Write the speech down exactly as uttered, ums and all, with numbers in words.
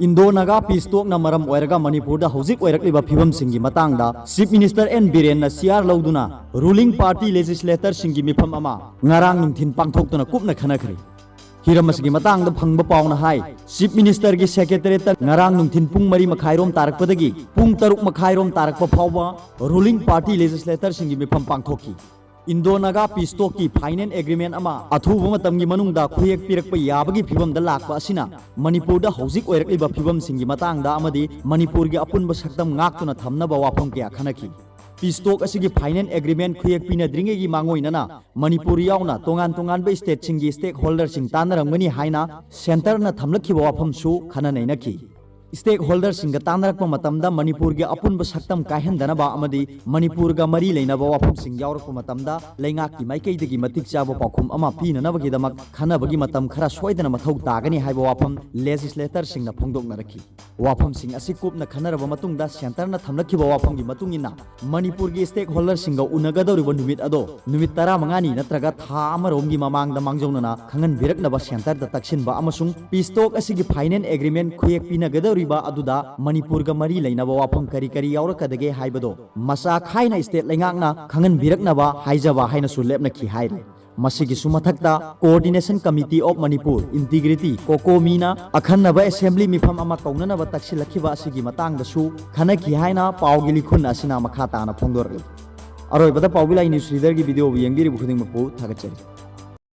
Indo Naga piece ꯇꯣꯛꯅ ꯃꯔꯝ ꯑꯣꯏꯔꯒ ꯃꯅꯤꯄꯨꯔꯗ ꯍꯧꯖꯤꯛ ꯑꯣꯏꯔꯛꯂꯤꯕ ꯐꯤꯕꯝꯁꯤꯡꯒꯤ ꯃꯇꯥꯡꯗ ꯆꯤꯐ ꯃꯤꯅꯤꯁꯇꯔ ꯑꯦꯟ ꯕꯤꯔꯦꯟꯅ ꯁꯤꯌꯥꯔ ꯂꯧꯗꯨꯅ ꯔꯨꯂꯤꯡ ꯄꯥꯔꯇꯤ ꯂꯦꯖꯤꯁꯂꯦꯇꯔꯁꯤꯡꯒꯤ ꯃꯤꯐꯝ ꯑꯃ ꯉꯔꯥꯡ ꯅꯨꯡꯊꯤꯟ ꯄꯥꯡꯊꯣꯛꯇꯨꯅ ꯀꯨꯞꯅ ꯈꯟꯅꯈ꯭ꯔꯦ꯫ ꯍꯤꯔꯝ ꯑꯁꯤꯒꯤ ꯃꯇꯥꯡꯗ ꯐꯪꯕ ꯄꯥꯎꯅ ꯍꯥꯏ, ꯆꯤꯐ ꯃꯤꯅꯤꯁꯇꯔꯒꯤ ꯁꯦꯀ꯭ꯔꯦꯇꯔꯤꯌꯦꯠꯇ ꯉꯔꯥꯡ ꯅꯨꯡꯊꯤꯟ ꯄꯨꯡ ꯃꯔꯤ ꯃꯈꯥꯏꯔꯣꯝ ꯇꯥꯔꯛꯄꯗꯒꯤ ꯄꯨꯡ ꯇꯔꯨꯛ ꯃꯈꯥꯏꯔꯣꯝ ꯇꯥꯔꯛꯄ ꯐꯥꯎꯕ ꯔꯨꯂꯤꯡ ꯄꯥꯔꯇꯤ ꯂꯦꯖꯤꯁꯂꯦꯇꯔꯁꯤꯡꯒꯤ ꯃꯤꯐꯝ ꯄꯥꯡꯊꯣꯛꯈꯤ꯫ ꯏꯟꯗꯣ ꯅꯥꯒꯥ ꯄꯤꯁ ꯇꯣꯛꯀꯤ ꯐꯥꯏꯅꯦꯜ ꯑꯦꯒ꯭ꯔꯤꯃꯦꯟ ꯑꯃ ꯑꯊꯨꯕ ꯃꯇꯝꯒꯤ ꯃꯅꯨꯡꯗ ꯈꯨꯌꯦꯛ ꯄꯤꯔꯛꯄ ꯌꯥꯕꯒꯤ ꯐꯤꯕꯝꯗ ꯂꯥꯛꯄ ꯑꯁꯤꯅ ꯃꯅꯤꯄꯨꯔꯗ ꯍꯧꯖꯤꯛ ꯑꯣꯏꯔꯛꯂꯤꯕ ꯐꯤꯕꯝꯁꯤꯡꯒꯤ ꯃꯇꯥꯡꯗ ꯑꯃꯗꯤ ꯃꯅꯤꯄꯨꯔꯒꯤ ꯑꯄꯨꯟꯕ ꯁꯛꯇꯝ ꯉꯥꯛꯇꯨꯅ ꯊꯝꯅꯕ ꯋꯥꯐꯝ ꯀꯌꯥ ꯈꯟꯅꯈꯤ꯫ ꯄꯤꯁ ꯇꯣꯛ ꯑꯁꯤꯒꯤ ꯐꯥꯏꯅꯦꯜ ꯑꯦꯒ꯭ꯔꯤꯃꯦꯟ ꯈꯨꯌꯦꯛ ꯄꯤꯅꯗ꯭ꯔꯤꯉꯩꯒꯤ ꯃꯥꯡꯑꯣꯏꯅꯅ ꯃꯅꯤꯄꯨꯔ ꯌꯥꯎꯅ ꯇꯣꯉꯥꯟ ꯇꯣꯉꯥꯟꯕ ꯁ꯭ꯇꯦꯠꯁꯤꯡꯒꯤ ꯁ꯭ꯇꯦꯛ ꯍꯣꯜꯗꯔꯁꯤꯡ ꯇꯥꯟꯅꯔꯝꯒꯅꯤ ꯍꯥꯏꯅ ꯁꯦꯟꯇꯔꯅ ꯊꯝꯂꯛꯈꯤꯕ ꯋꯥꯐꯝꯁꯨ ꯈꯟꯅ ꯅꯩꯅꯈꯤ꯫ ꯁ꯭ꯇꯦꯛ ꯍꯣꯜꯗꯔꯁꯤꯡꯒ ꯇꯥꯟꯅꯔꯛꯄ ꯃꯇꯝꯗ ꯃꯅꯤꯄꯨꯔꯒꯤ ꯑꯄꯨꯟꯕ ꯁꯛꯇꯝ ꯀꯥꯏꯍꯟꯗꯅꯕ ꯑꯃꯗꯤ ꯃꯅꯤꯄꯨꯔꯒ ꯃꯔꯤ ꯂꯩꯅꯕ ꯋꯥꯐꯝꯁꯤꯡ ꯌꯥꯎꯔꯛꯄ ꯃꯇꯝꯗ ꯂꯩꯉꯥꯛꯀꯤ ꯃꯥꯏꯀꯩꯗꯒꯤ ꯃꯇꯤꯛ ꯆꯥꯕ ꯄꯥꯎꯈꯨꯝ ꯑꯃ ꯄꯤꯅꯅꯕꯒꯤꯗꯃꯛ ꯈꯟꯅꯕꯒꯤ ꯃꯇꯝ ꯈꯔ ꯁꯣꯏꯗꯅ ꯃꯊꯧ ꯇꯥꯒꯅꯤ ꯍꯥꯏꯕ ꯋꯥꯐꯝ ꯂꯦꯖꯤꯁꯂꯦꯇꯔꯁꯤꯡꯅ ꯐꯣꯡꯗꯣꯛꯅꯔꯛꯈꯤ꯫ ꯋꯥꯐꯝꯁꯤꯡ ꯑꯁꯤ ꯀꯨꯞꯅ ꯈꯟꯅꯔꯕ ꯃꯇꯨꯡꯗ ꯁꯦꯟꯇꯔꯅ ꯊꯝꯂꯛꯈꯤꯕ ꯋꯥꯐꯝꯒꯤ ꯃꯇꯨꯡ ꯏꯟꯅ ꯃꯅꯤꯄꯨꯔꯒꯤ ꯁ꯭ꯇꯦꯛ ꯍꯣꯜꯗꯔꯁꯤꯡꯒ ꯎꯅꯒꯗꯧꯔꯤꯕ ꯅꯨꯃꯤꯠ ꯑꯗꯣ ꯅꯨꯃꯤꯠ ꯇꯔꯥꯃꯉꯥꯅꯤ ꯅꯠꯇ꯭ꯔꯒ ꯊꯥ ꯑꯃꯔꯣꯝꯒꯤ ꯃꯃꯥꯡꯗ ꯃꯥꯡꯖꯧꯅꯅ ꯈꯪꯍꯟꯕꯤꯔꯛꯅꯕ ꯁꯦꯟꯇꯔꯗ ꯇꯛꯁꯤꯟꯕ ꯑꯃꯁꯨꯡ ꯄꯤꯁ ꯇꯣꯛ ꯑꯁꯤꯒꯤ ꯐꯥꯏꯅꯦꯜ ꯑꯦꯒ꯭ꯔꯤꯃꯦꯟ ꯈꯨꯌꯦꯛ ꯄꯤꯅꯒꯗꯧꯔꯤꯕ ꯑꯗꯨꯗ ꯃꯅꯤꯄꯨꯔꯒ ꯃꯔꯤ ꯂꯩꯅꯕ ꯋꯥꯐꯝ ꯀꯔꯤ ꯀꯔꯤ ꯌꯥꯎꯔꯛꯀꯗꯒꯦ ꯍꯥꯏꯕꯗꯣ ꯃꯆꯥ ꯈꯥꯏꯅ ꯁ꯭ꯇꯦꯠ ꯂꯩꯉꯥꯛꯅ ꯈꯪꯍꯟꯕꯤꯔꯛꯅꯕ ꯍꯥꯏꯖꯕ ꯍꯥꯏꯅꯁꯨ ꯂꯦꯞꯅꯈꯤ ꯍꯥꯏꯔꯤ꯫ ꯃꯁꯤꯒꯤꯁꯨ ꯃꯊꯛꯇ Coordination Committee of Manipur, integrity, ꯀꯣꯀꯣꯃꯤꯅ ꯑꯈꯟꯅꯕ ꯑꯦꯁꯦꯝꯕ꯭ꯂꯤ ꯃꯤꯐꯝ ꯑꯃ ꯀꯧꯅꯅꯕ ꯇꯛꯁꯤꯜꯂꯛꯈꯤꯕ ꯑꯁꯤꯒꯤ ꯃꯇꯥꯡꯗꯁꯨ ꯈꯟꯅꯈꯤ ꯍꯥꯏꯅ ꯄꯥꯎꯒꯤ ꯂꯤꯈꯨꯟ ꯑꯁꯤꯅ ꯃꯈꯥ ꯇꯥꯅ ꯐꯣꯡꯗꯣꯔꯛꯂꯤ꯫ ꯑꯔꯣꯏꯕꯗ ꯄꯥꯎꯕꯤ ꯂꯥꯏ ꯅ꯭ꯌꯨꯁ ꯔꯤꯗꯔꯒꯤ ꯚꯤꯗꯤꯑꯣꯕꯨ ꯌꯦꯡꯕꯤꯔꯤꯕ ꯈꯨꯗꯤꯡꯃꯛꯄꯨ ꯊꯥꯒꯠꯆꯔꯤ꯫